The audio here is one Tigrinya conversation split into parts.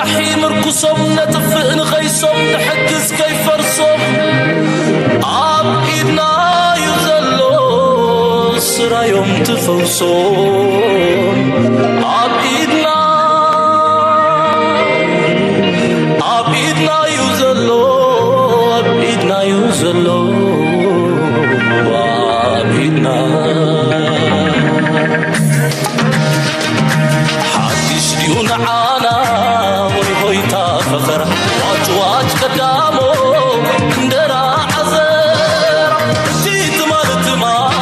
ምርኩሶም ነጥፍእ ንኸይሶም ንሕግዝ ከይፈርሶም ኣብ ኢድና እዩ ዘሎ ስራዮም ትፈውሶም ኣብ ኢድና ኣብ ኢድና እዩ ዘሎ ኣብ ኢድና እዩ ዘሎ ኣብ ኢድና ሓድሽ ድዩ ንዓና ወይ ሆይታ ፈኸራ ዋጭ ዋጭ ቀዳሞ እንደራ ዓዘራ እቲ ትማል ትማል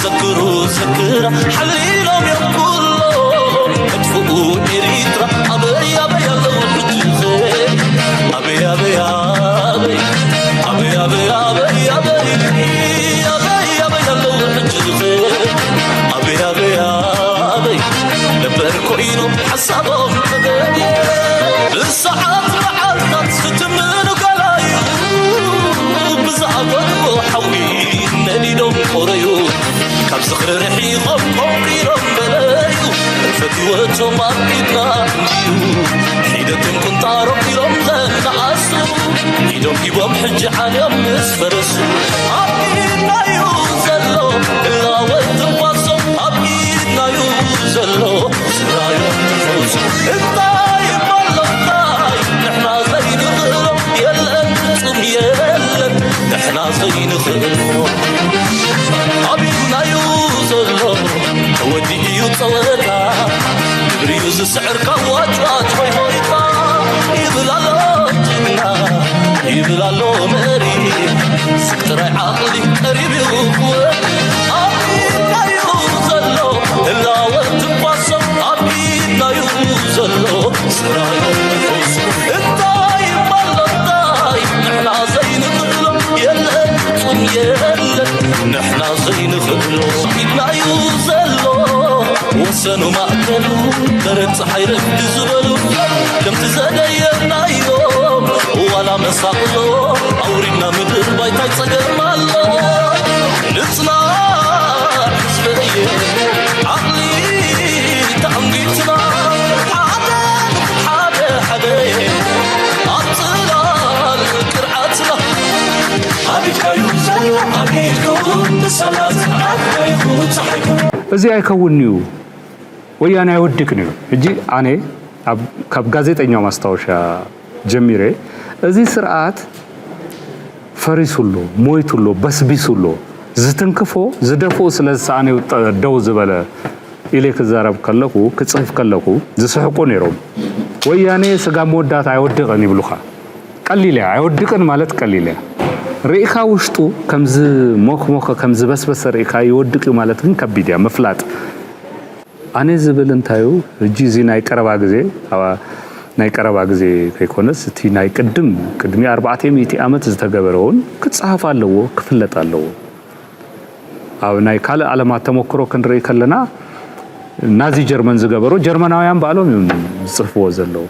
ዘክሩ ዘክራ ሓሊሎም እዮም ኩሎም መጥፍኡ ኤሪትራ ኣበይ ኣበይ ኣለዉ ሕጂ ኸ ኣበይ ኣበይ ኣበይ ኣበይ ኣበይ ኣበይ ኣበይ ኣበይ ኣበይ ኣለዉ ሕጂ ኸ ኣበይ ኣበይ ኣበይ ነበር ኮይኖም ሓሳቦም ተገዲ ብሰዓት መዓልታት ክትምኑ ገላዩ ብዝኣፈትዎ ሓዊ ነዲዶም ቆረዩ ካብ ዝኽሪ ርሒቖም ቆንቂሮም በለዩ ፈትወቶም ኣብ ኢድና እንድዩ ሒደትን ቁንጣሮም ኢሎም ዘነኣሱ ኢዶም ሂቦም ሕጂ ዓልዮም ምስ ፈረሱ ኣብ ኢድናዩ ዘሎ እላወት ትንፋሶም ኣብ ኢድናዩ ዘሎ ስራዮም ትፈውሱ እንታይ እሞ ኣሎ እንታይ ንሕና ዘይንኽእሎ የለን ፍጹም የለን ንሕና ዘይንኽእሎ ኣብ ኢድናዩ ዘሎ ተወዲኡ እዩ ጸወታ ግብሪዩ ዝስዕር ካብ ዋጭዋጭ ሆይ ሆይታ ይብል ኣሎ ጅግና ይብል ኣሎ መሪ ስብ ጥራይ ዓቕሊ ቀሪብ እዩ ክወዲ ኣብ ኢድናዩ ዘሎ ህላወ ትንፋሶም ኣብ ኢድናዩ ዘሎ ስራዮም ንፈውሱ እንታይ እሞ ኣሎ እንታይ ንሕና ዘይንኽእሎ የለን ፍጹም የለን ንሕና ዘይንኽእሎ ኢድናዩ ዘሎ ወሰኑ ማእከሉ ደረት ፀሓይ ረግዲ ዝበሉ ከምቲ ዘደየናዮም ዋላ መሳቕሎ ኣውሪድና ምድር ባይታይ ፀገም ኣሎ ንፅናዕ ህዝበየ ዓቕሊ ተኣንጊትና ሓደ ሓደ ሓደ ኣብ ፅላል ቅርዓትና ኣቢትካዩ ዘሎ ኣቢትኩም ብሰላ ፅንዓት ናይኹ ፀሓይኩም እዚ ኣይከውንንዩ ወያነ ኣይወድቅንዩ ሕጂ ኣነ ካብ ጋዜጠኛው ማስታወሻ ጀሚረ እዚ ስርዓት ፈሪሱ ኣሎ ሞይቱ ኣሎ በስቢሱ ኣሎ ዝትንክፎ ዝደፍኦ ስለ ዝሰኣነዩ ደው ዝበለ ኢለ ክዛረብ ከለኹ ክፅህፍ ከለኹ ዝስሕቁ ነይሮም ወያነ ስጋብ መወዳእታ ኣይወድቅን ይብሉኻ ቀሊል እያ ኣይወድቅን ማለት ቀሊል እያ ርኢኻ ውሽጡ ከምዝሞክሞኸ ከምዝበስበሰ ርኢኻ ይወድቅ እዩ ማለት ግን ከቢድ እያ ምፍላጥ ኣነ ዝብል እንታዩ ሕጂ እዚ ናይ ቀረባ ግዜ ናይ ቀረባ ግዜ ከይኮነስ እቲ ናይ ቅድም ቅድሚ ኣርባዕተ ሚእቲ ዓመት ዝተገበረ እውን ክፀሃፍ ኣለዎ ክፍለጥ ኣለዎ ኣብ ናይ ካልእ ዓለማት ተመክሮ ክንርኢ ከለና ናዚ ጀርመን ዝገበሮ ጀርመናውያን ባዕሎም እዮም ዝፅህፍዎ ዘለዉ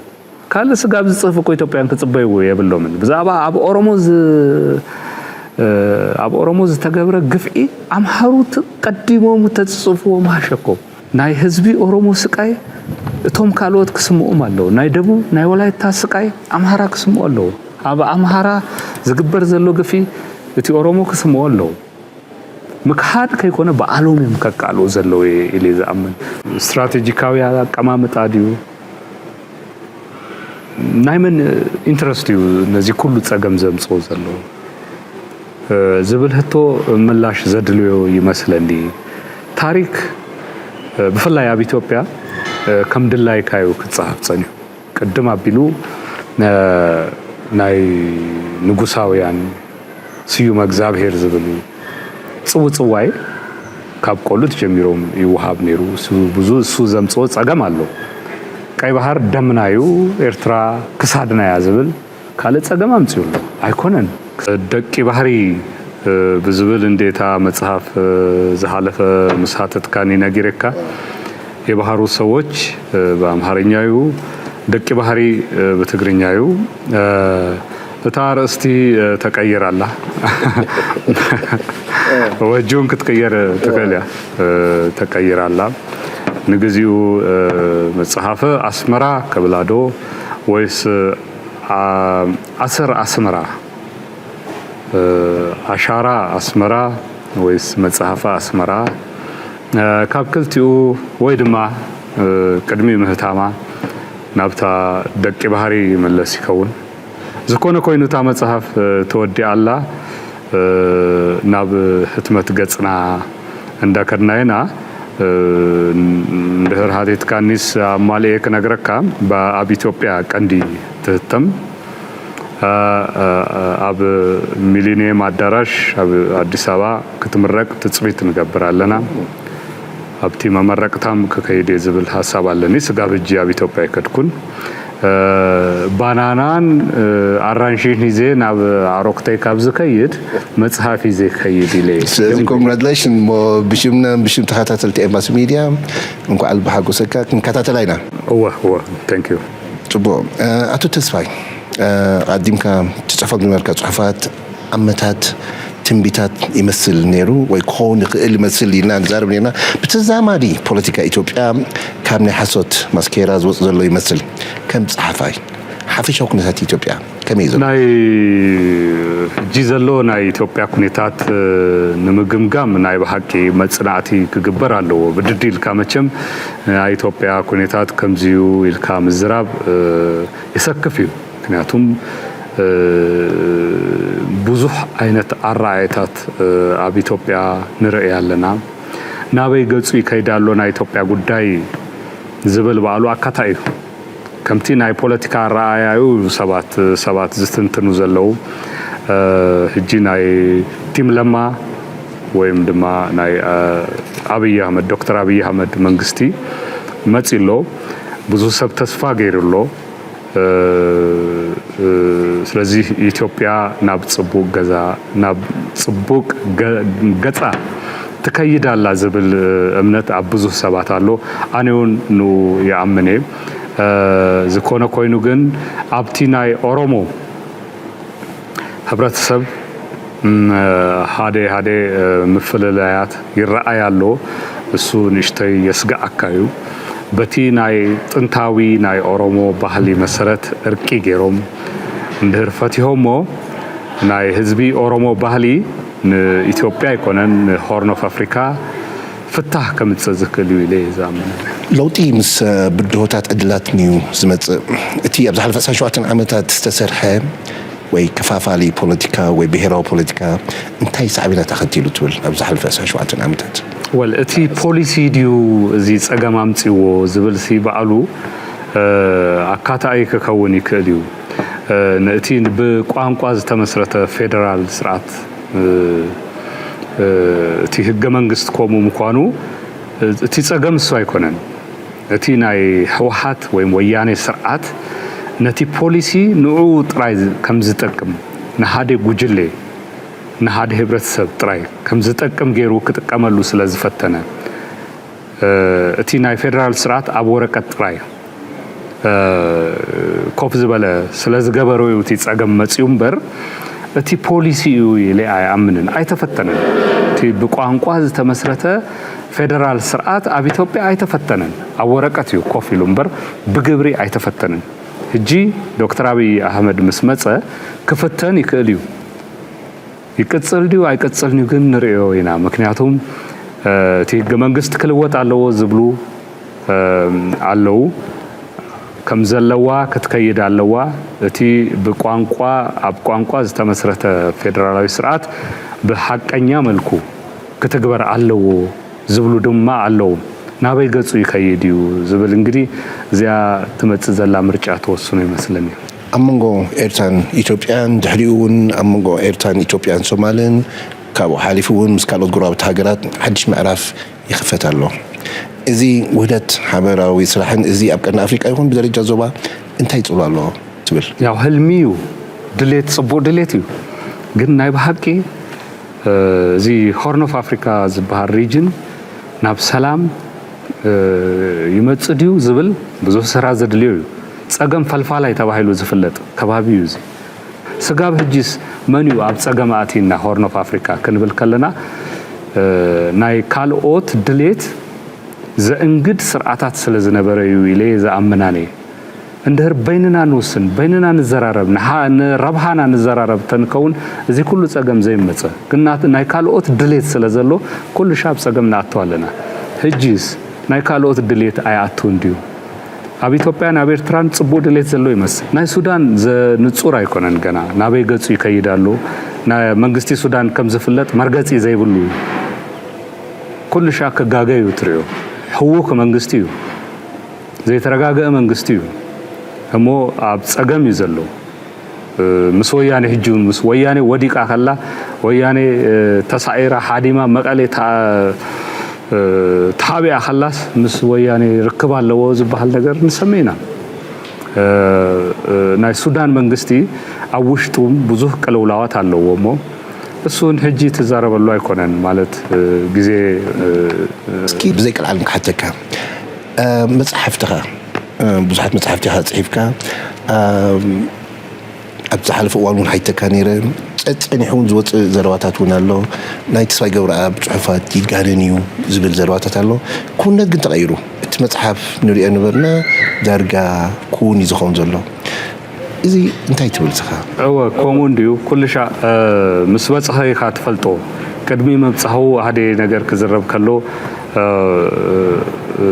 ካልእ ስጋብ ዝፅህፍ እኮ ኢትዮጵያን ክፅበይዎ የብሎምን ብዛዕባ ኣብ ኦሮሞ ኣብ ኦሮሞ ዝተገብረ ግፍዒ ኣምሃሩ ቀዲሞም ተዝፅፍዎ ምሃሸ እኮ ናይ ህዝቢ ኦሮሞ ስቃይ እቶም ካልኦት ክስምኦም ኣለዉ ናይ ደቡብ ናይ ወላይታ ስቃይ ኣምሃራ ክስምኦ ኣለዉ ኣብ ኣምሃራ ዝግበር ዘሎ ግፍዒ እቲ ኦሮሞ ክስምኦ ኣለዉ ምክሓድ ከይኮነ ባዕሎም እዮም ከቃልኡ ዘለዉ ኢለ ዝኣምን። ስትራቴጂካዊ ኣቀማምጣ ድዩ ናይ መን ኢንትረስት እዩ ነዚ ኩሉ ጸገም ዘምጽኦ ዘሎ ዝብል ህቶ ምላሽ ዘድልዮ ይመስለኒ። ታሪክ ብፍላይ ኣብ ኢትዮጵያ ከም ድላይካ እዩ ክጸሃፍ ጸኒሑ። ቅድም ኣቢሉ ናይ ንጉሳውያን ስዩመ እግዚኣብሔር ዝብል እዩ። ጽውጽዋይ ካብ ቆልዑት ጀሚሮም ይወሃብ ነይሩ። ብዙ እሱ ዘምጽኦ ጸገም ኣሎ። ቀይ ባሕር ደምና እዩ፣ ኤርትራ ክሳድና እያ ዝብል ካልእ ጸገም ኣምጺኡ ኣሎ። ኣይኮነን። ደቂ ባህሪ ብዝብል እንዴታ መጽሓፍ ዝሓለፈ ምስ ሃተትካኒ ነጊረካ የባህሩ ሰዎች በአምሃርኛ እዩ፣ ደቂ ባህሪ በትግርኛ እዩ። እታ ኣርእስቲ ተቀይር ኣላ። ወጁን ክትቅየር ትኽእል እያ። ተቀይር ኣላ። ንግዚኡ መጽሓፈ ኣስመራ ከብላዶ ወይስ ኣ- ኣሰር ኣስመራ፣ ኣሻራ ኣስመራ ወይስ መጽሓፈ ኣስመራ? ካብ ክልቲኡ፣ ወይ ድማ ቅድሚ ምህታማ ናብታ ደቂ ባህሪ ይምለስ ይኸውን። ዝኾነ ኮይኑ እታ መጽሓፍ ተወዲኣ ኣላ። ናብ ህትመት ገጽና እንዳከድና ኢና። እንድሕር ሃቲትካኒስ ኣማልኤ ክነግረካ፣ ኣብ ኢትዮጵያ ቀንዲ ትህተም። ኣብ ሚሊኒየም ኣዳራሽ ኣብ ኣዲስ ኣበባ ክትምረቅ ትጽቢት ንገብር ኣለና። ኣብቲ መመረቅታም ክከይድ እየ ዝብል ሓሳብ ኣለኒ። ስጋብ ሕጂ ኣብ ኢትዮጵያ ኣይከድኩን። ባናናን ኣራንሽን ሂዜ ናብ ኣሮክተይ ካብ ዝከይድ፣ መጽሓፍ ሂዜ ከይድ ኢለ እየ። ስለዚ ኮንግራጁሌሽን። እሞ ብሽምና ብሽም ተኸታተልቲ ኤምባሲ ሚድያ እንኳዕ ልቢ ሓጎሰካ። ክንከታተላ ኢና። እወ እወ። Thank you። ጽቡቕ። ኣቶ ተስፋይ፣ ኣዲምካ ትጽሕፎም ዝነበርካ ጽሑፋት ኣመታት ትንቢታት ይመስል ነይሩ፣ ወይ ክኸውን ይኽእል ይመስል ኢልና ንዛረብ ነርና። ብተዛማዲ ፖለቲካ ኢትዮጵያ ካብ ናይ ሓሶት ማስኬራ ዝወጽእ ዘሎ ይመስል። ከም ጸሓፋይ ሓፈሻዊ ኩነታት ኢትዮጵያ ከመይ ዘሎ? ናይ ሕጂ ዘሎ ናይ ኢትዮጵያ ኩነታት ንምግምጋም ናይ ብሓቂ መጽናዕቲ ክግበር ኣለዎ። ብድድ ኢልካ መቸም ናይ ኢትዮጵያ ኩነታት ከምዚዩ ኢልካ ምዝራብ የሰክፍ እዩ። ምክንያቱም ብዙሕ ዓይነት ኣረኣእታት ኣብ ኢትዮጵያ ንርኢ ኣለና። ናበይ ገጹ ይከይድ ኣሎ ናይ ኢትዮጵያ ጉዳይ ዝብል ባዕሉ ኣካታ እዩ። ከምቲ ናይ ፖለቲካ ኣረኣእያኡ ሰባት ሰባት ዝትንትኑ ዘለዉ፣ ሕጂ ናይ ቲም ለማ ወይም ድማ ናይ ኣብይ ኣህመድ፣ ዶክተር ኣብይ ኣህመድ መንግስቲ መጺ ኣሎ። ብዙ ሰብ ተስፋ ገይሩ ኣሎ። ስለዚ ኢትዮጵያ ናብ ጽቡቅ ገዛ፣ ናብ ጽቡቅ ገጻ ትከይድ ኣላ ዝብል እምነት ኣብ ብዙህ ሰባት ኣሎ። ኣነ እውን ንኡ ይኣምን እየ። ዝኾነ ኮይኑ ግን ኣብቲ ናይ ኦሮሞ ሕብረተሰብ ሓደ ሓደ ምፍልላያት ይረኣይ ኣሎ። እሱ ንእሽተይ የስግኣካ እዩ። በቲ ናይ ጥንታዊ ናይ ኦሮሞ ባህሊ መሰረት እርቂ ገይሮም እንድህር ፈቲሆሞ ናይ ህዝቢ ኦሮሞ ባህሊ ንኢትዮጵያ ኣይኮነን ንሆርን ኦፍ ኣፍሪካ ፍታህ ከምጽእ ዝክእል እዩ ኢለ እየ ዝኣምን። ለውጢ ምስ ብድሆታት ዕድላትን እዩ ዝመጽእ። እቲ ኣብ ዝሓለፈ ዕስራን ሸውዓተን ዓመታት ዝተሰርሐ ወይ ከፋፋሊ ፖለቲካ ወይ ብሄራዊ ፖለቲካ እንታይ ሳዕቤናት ኣኸቲሉ ትብል ኣብ ዝሓለፈ ዕስራን ሸውዓተን ዓመታት? ወል እቲ ፖሊሲ ድዩ እዚ ጸገም ኣምጺዎ ዝብል ሲ ባዕሉ ኣካታኢ ክከውን ይክእል እዩ። ነእቲ ብቋንቋ ዝተመስረተ ፌደራል ስርዓት እቲ ህገ መንግስት ከምኡ ምኳኑ እቲ ጸገም እሱ ኣይኮነን። እቲ ናይ ህወሓት ወይም ወያኔ ስርዓት ነቲ ፖሊሲ ንኡ ጥራይ ከም ዝጠቅም ንሓደ ጉጅሌ ንሓደ ህብረተሰብ ጥራይ ከም ዝጠቅም ገይሩ ክጥቀመሉ ስለ ዝፈተነ እቲ ናይ ፌደራል ስርዓት ኣብ ወረቀት ጥራይ ኮፍ ዝበለ ስለ ዝገበሮ እዩ እቲ ጸገም መጺኡ እምበር እቲ ፖሊሲ እዩ ኢለ ኣይኣምንን። ኣይተፈተነን። እቲ ብቋንቋ ዝተመስረተ ፌደራል ስርዓት ኣብ ኢትዮጵያ ኣይተፈተነን። ኣብ ወረቀት እዩ ኮፍ ኢሉ እምበር ብግብሪ ኣይተፈተነን። ሕጂ ዶክተር ኣብይ ኣህመድ ምስ መጸ ክፍተን ይክእል እዩ። ይቅጽል ድዩ ኣይቅጽልን እዩ ግን ንርእዮ ኢና። ምክንያቱም እቲ ህገ መንግስቲ ክልወጥ ኣለዎ ዝብሉ ኣለዉ። ከም ዘለዋ ክትከይድ ኣለዋ። እቲ ብቋንቋ ኣብ ቋንቋ ዝተመስረተ ፌደራላዊ ስርዓት ብሓቀኛ መልኩ ክትግበር ኣለዎ ዝብሉ ድማ ኣለዉ። ናበይ ገጹ ይኸይድ እዩ ዝብል እንግዲህ እዚኣ ትመጽእ ዘላ ምርጫ ትወስኖ ይመስለኒ። ኣብ መንጎ ኤርትራን ኢትዮጵያን ድሕሪኡ እውን ኣብ መንጎ ኤርትራን ኢትዮጵያን ሶማልን ካብኡ ሓሊፉ እውን ምስ ካልኦት ጎረባብቲ ሃገራት ሓድሽ ምዕራፍ ይኽፈት ኣሎ። እዚ ውህደት ሓበራዊ ስራሕን እዚ ኣብ ቀርኒ ኣፍሪቃ ይኹን ብደረጃ ዞባ እንታይ ጽልዋ ኣለዎ ትብል? ያው ህልሚ እዩ፣ ድሌት፣ ጽቡቕ ድሌት እዩ። ግን ናይ ብሓቂ እዚ ሆርን ኦፍ ኣፍሪካ ዝበሃል ሪጅን ናብ ሰላም ይመጽእ ድዩ ዝብል ብዙሕ ስራ ዘድልዮ እዩ። ጸገም ፈልፋላይ ተባሂሉ ዝፍለጥ ከባቢ እዩ እዚ። ስጋብ ሕጂስ መን እዩ ኣብ ጸገም ኣእቲና ሆርን ኦፍ ኣፍሪካ ክንብል ከለና ናይ ካልኦት ድሌት ዘእንግድ ስርዓታት ስለ ዝነበረ እዩ ኢለ እየ ዝኣምን ኣነ። እንድህር በይንና ንውስን፣ በይንና ንዘራረብ፣ ንሓ- ንረብሓና ንዘራረብ ተንከውን እዚ ኩሉ ጸገም ዘይመጸ። ግን ናት- ናይ ካልኦት ድሌት ስለ ዘሎ ኩሉ ሻብ ጸገም ንኣቱ ኣለና። ህጂስ ናይ ካልኦት ድሌት ኣይኣቱን ድዩ? ኣብ ኢትዮጵያን ኣብ ኤርትራን ጽቡቕ ድሌት ዘሎ ይመስል። ናይ ሱዳን ዘ- ንጹር ኣይኮነን ገና። ናበይ ገጹ ይከይድ ኣሎ? ናይ መንግስቲ ሱዳን ከም ዝፍለጥ መርገጺ ዘይብሉ እዩ። ኩሉ ሻ ክጋገ እዩ ትርእዮ። ህውኽ መንግስቲ እዩ። ዘይተረጋገአ መንግስቲ እዩ። እሞ ኣብ ጸገም እዩ ዘሎ። እ፣ ምስ ወያኔ ሕጂ እውን ምስ ወያኔ ወዲቃ ከላ፣ ወያኔ፣ እ፣ ተሳዒራ ሓዲማ መቐሌ ታ- እ፣ ተሓቢኣ ከላስ ምስ ወያኔ ርክብ ኣለዎ ዝበሃል ነገር ንሰምዕ ኢና። እ፣ እ፣ ናይ ሱዳን መንግስቲ ኣብ ውሽጡ ብዙሕ ቅልውላዋት ኣለዎ እሞ እሱ እውን ሕጂ ትዛረበሉ ኣይኮነን ማለት፣ እ፣ ግዜ፣ እ፣ እ፣ እስኪ ብዘይ ቀልዓለም ክሓተካ፣ እ፣ መፅሓፍትኻ፣ እ፣ ብዙሓት መፅሓፍቲ ኢኻ ፅሒፍካ። እ፣ ኣብ ዝሓለፈ እዋን እውን ሓይተካ ነይረ። ፀ- ፀኒሑ እውን ዝወፅእ ዘረባታት እውን ኣሎ። ናይ ተስፋይ ገብረኣብ ፅሑፋት ይጋነን እዩ ዝብል ዘረባታት ኣሎ። ክውነት ግን ተቐይሩ። እቲ መፅሓፍ ንሪኦ ነበርና፣ ዳርጋ ክውን እዩ ዝኸውን ዘሎ። እዚ እንታይ ትብል ስኻ? እወ፣ ከምኡ እንድዩ። ኩሉ ሻዕ፣ እ፣ ምስ በጽሐ ኢኻ ትፈልጦ። ቅድሚ ምብጻሑ ሓደ ነገር ክዝረብ ከሎ፣ እ፣ እ፣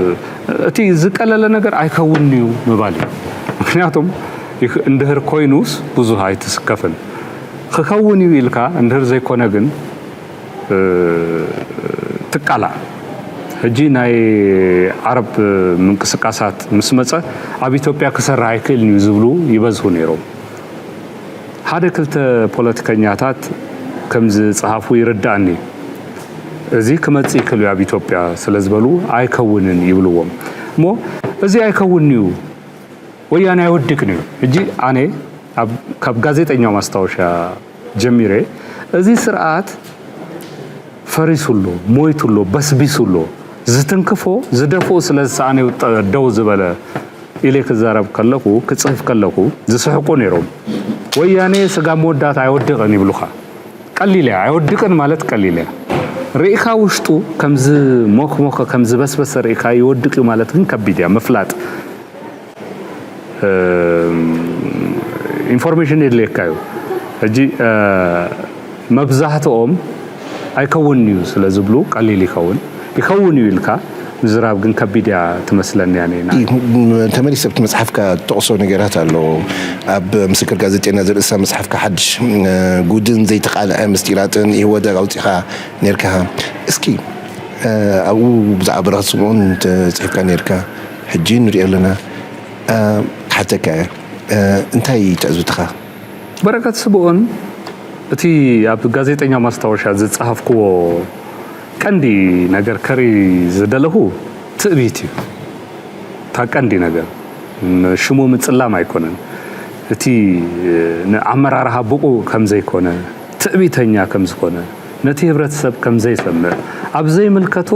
እቲ ዝቀለለ ነገር ኣይከውንን'ዩ ምባል እዩ። ምኽንያቱም ይኽ- እንድህር ኮይኑስ ብዙህ ኣይትስከፍን። ክኸውን እዩ ኢልካ እንድህር ዘይኮነ ግን እ፣ ትቃላዕ። ሕጂ ናይ ዓረብ ምንቅስቃሳት ምስ መጸ ኣብ ኢትዮጵያ ክሰርሕ ኣይክእልን እዩ ዝብሉ ይበዝሁ ነይሮም። ሓደ ክልተ ፖለቲከኛታት ከም ዝጸሃፉ ይርዳእኒ። እዚ ክመጽእ ይክእል እዩ ኣብ ኢትዮጵያ ስለ ዝበሉ ኣይከውንን ይብልዎም። እሞ እዚ ኣይከውንን እዩ ወያኔ ኣይወድቅን እዩ። ሕጂ ኣነ ኣብ- ካብ ጋዜጠኛው ማስታወሻ ጀሚረ እዚ ስርዓት ፈሪሱ ኣሎ፣ ሞይቱ ኣሎ፣ በስቢሱ ኣሎ፣ ዝትንክፎ ዝደፍኦ ስለ ዝሰኣነ እዩ ጠ- ደው ዝበለ ኢለ ክዛረብ ከለኹ ክጽህፍ ከለኹ ዝስሕቁ ነይሮም። ወያኔ ስጋ መወዳእታ ኣይወድቅን ይብሉኻ። ቀሊል እያ ኣይወድቅን ማለት ቀሊል እያ። ርኢኻ ውሽጡ ከምዚ ሞክሞኸ ከምዚ በስበሰ ርኢኻ ይወድቅ እዩ ማለት ግን ከቢድ እያ ምፍላጥ። ኢንፎርሜሽን የድልየካ እዩ። ሕጂ መብዛሕትኦም ኣይከውንን እዩ ስለ ዝብሉ ቀሊል ይኸውን። ይኸውን እዩ ኢልካ ምዝራብ ግን ከቢድ እያ ትመስለኒ። ኣነ ና- ተመሊስ ኣብቲ መፅሓፍካ ትጠቕሶ ነገራት ኣሎ። ኣብ ምስክር ጋዜጠኛ ዝርእሳ መፅሓፍካ ሓድሽ ጉድን ዘይተቃልዐ ምስጢራትን ኢህወደግ ኣውፂኻ ነርካ። እስኪ ኣብኡ ብዛዕባ በረኸት ስምኦን ተፅሒፍካ ነርካ። ሕጂ ንሪኦ ኣለና። ሓተካ እየ፣ እንታይ ትዕዝብትኻ? በረከት ስምኦን እቲ ኣብ ጋዜጠኛ ማስታወሻ ዝፀሃፍክዎ ቀንዲ ነገር ከርኢ ዝደለኹ ትእቢት እዩ። እታ ቀንዲ ነገር ሽሙ ምፅላም ኣይኮነን። እቲ ንኣመራርሃ ብቑ ከም ዘይኮነ፣ ትዕቢተኛ ከም ዝኾነ፣ ነቲ ህብረተሰብ ከም ዘይሰምዕ፣ ኣብ ዘይምልከቶ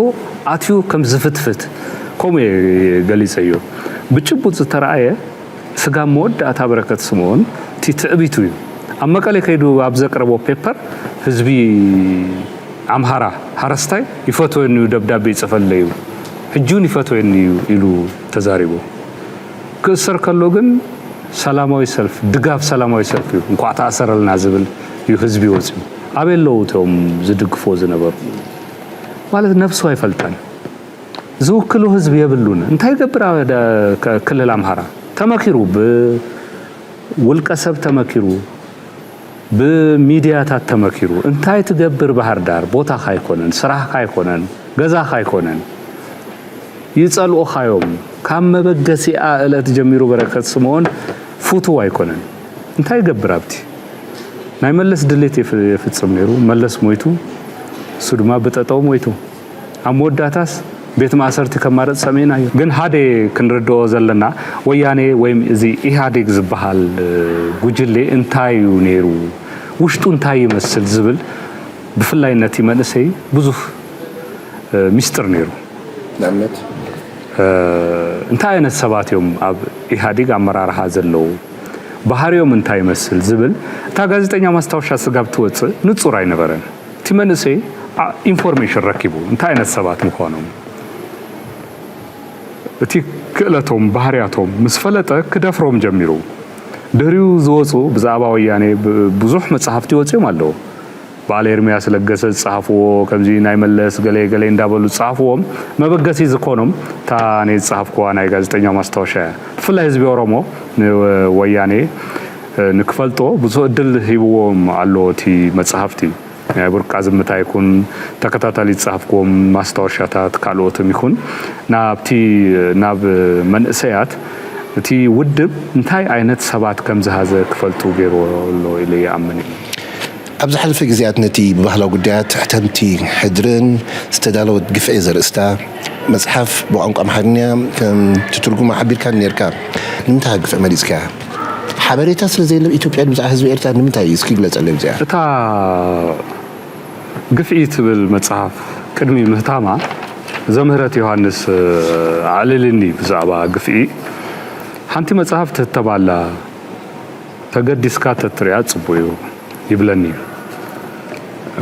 ኣትዩ ከም ዝፍትፍት ከምኡ እየ ገሊፀዮ። ብጭቡጥ ዝተረኣየ ስጋብ መወዳእታ በረከት ስምኦን እቲ ትዕቢቱ እዩ። ኣብ መቀለ ከይዱ ኣብ ዘቅረቦ ፔፐር ህዝቢ ኣምሃራ ሓረስታይ ይፈትወኒ እዩ፣ ደብዳቤ ይፅፈለይ እዩ፣ ሕጂ እውን ይፈትወኒ እዩ ኢሉ ተዛሪቡ። ክእሰር ከሎ ግን ሰላማዊ ሰልፍ ድጋፍ ሰላማዊ ሰልፍ እዩ፣ እንኳዕ ተኣሰረልና ዝብል እዩ ህዝቢ ወፂኡ። ኣበይ ኣለዉ እቶም ዝድግፍዎ ዝነበሩ? ማለት ነብሱ ኣይፈልጠን። ዝውክሎ ህዝቢ የብሉን። እንታይ ይገብር ኣብ ደ- ከ- ክልል ኣምሃራ? ተመኪሩ፣ ብውልቀ ሰብ ተመኪሩ፣ ብሚድያታት ተመኪሩ። እንታይ ትገብር ባህር ዳር? ቦታኻ ኣይኮነን፣ ስራሕካ ኣይኮነን፣ ገዛኻ ኣይኮነን። ይጸልኡኻዮም። ካብ መበገሲኣ እለት ጀሚሩ በረከት ስምኦን ፍቱው ኣይኮነን። እንታይ ይገብር ኣብቲ? ናይ መለስ ድሌት የፍ- የፍጽም ነይሩ። መለስ ሞይቱ፣ እሱ ድማ ብጠጠው ሞይቱ። ኣብ መወዳእታስ ቤት ማእሰርቲ ከማረጽ ሰሚዕናዮ። ግን ሓደ ክንርድኦ ዘለና ወያኔ ወይም እዚ ኢህኣዴግ ዝበሃል ጉጅሌ እንታይ እዩ ነይሩ፣ ውሽጡ እንታይ ይመስል ዝብል ብፍላይ ነቲ መንእሰይ ብዙህ ሚስጥር ነይሩ። ንኣብነት እንታይ ዓይነት ሰባት እዮም ኣብ ኢህኣዴግ ኣመራርሓ ዘለዉ፣ ባህሪኦም እንታይ ይመስል ዝብል እታ ጋዜጠኛ ማስታወሻ ስጋብ ትወፅእ ንፁር ኣይነበረን። እቲ መንእሰይ ኢንፎርሜሽን ረኪቡ እንታይ ዓይነት ሰባት ምዃኖም እቲ ክእለቶም፣ ባህርያቶም ምስ ፈለጠ ክደፍሮም ጀሚሩ። ድሕሪኡ ዝወጹ ብዛዕባ ወያኔ ብ-፣ ብዙሕ መጻሕፍቲ ወጺኦም ኣለዉ። በዓል ኤርምያስ ለገሰ ዝጸሓፍዎ፣ ከምዚ ናይ መለስ ገለ ገለ እንዳበሉ ዝጸሓፍዎም መበገሲ ዝኾኖም እታ ኣነ ዝጸሓፍኩዋ ናይ ጋዜጠኛ ማስታወሻ እያ። ብፍላይ ህዝቢ ኦሮሞ ንወያኔ ንክፈልጦ ብዙሕ እድል ሂብዎም ኣሎ እቲ መጻሕፍቲ። ናይ ቡርቃ ዝምታ ይኹን፣ ተከታታሊ ዝጸሓፍኩዎም ማስታወሻታት ካልኦትም ይኹን፣ ናብቲ፣ ናብ መንእሰያት እቲ ውድብ እንታይ ዓይነት ሰባት ከም ዝሃዘ ክፈልጡ ገይርዎ ኣሎ ኢለ ይኣምን እየ። ኣብ ዝሓለፈ ግዜያት ነቲ ብባህላዊ ጉዳያት ሕተምቲ ሕድርን ዝተዳለወት ግፍዒ ዘርእስታ መጽሓፍ ብቋንቋ ኣምሓርኛ ከም ትትርጉማ ሓቢርካኒ ነርካ። ንምንታይ ካብ ግፍዒ መሪጽካያ? ሓበሬታ ስለ ዘየለ ኢትዮጵያ ብዛዕባ ህዝቢ ኤርትራ ንምንታይ እዩ? እስኪ ግለጸለይ ብዚኣ። እታ ግፍዒ ትብል መጽሓፍ ቅድሚ ምህታማ ዘምህረት ዮሃንስ ኣዕልልኒ ብዛዕባ ግፍዒ። ሓንቲ መጽሓፍ ትህተም ኣላ፣ ተገዲስካ ተትሪኣ ጽቡቕ እዩ ይብለኒ።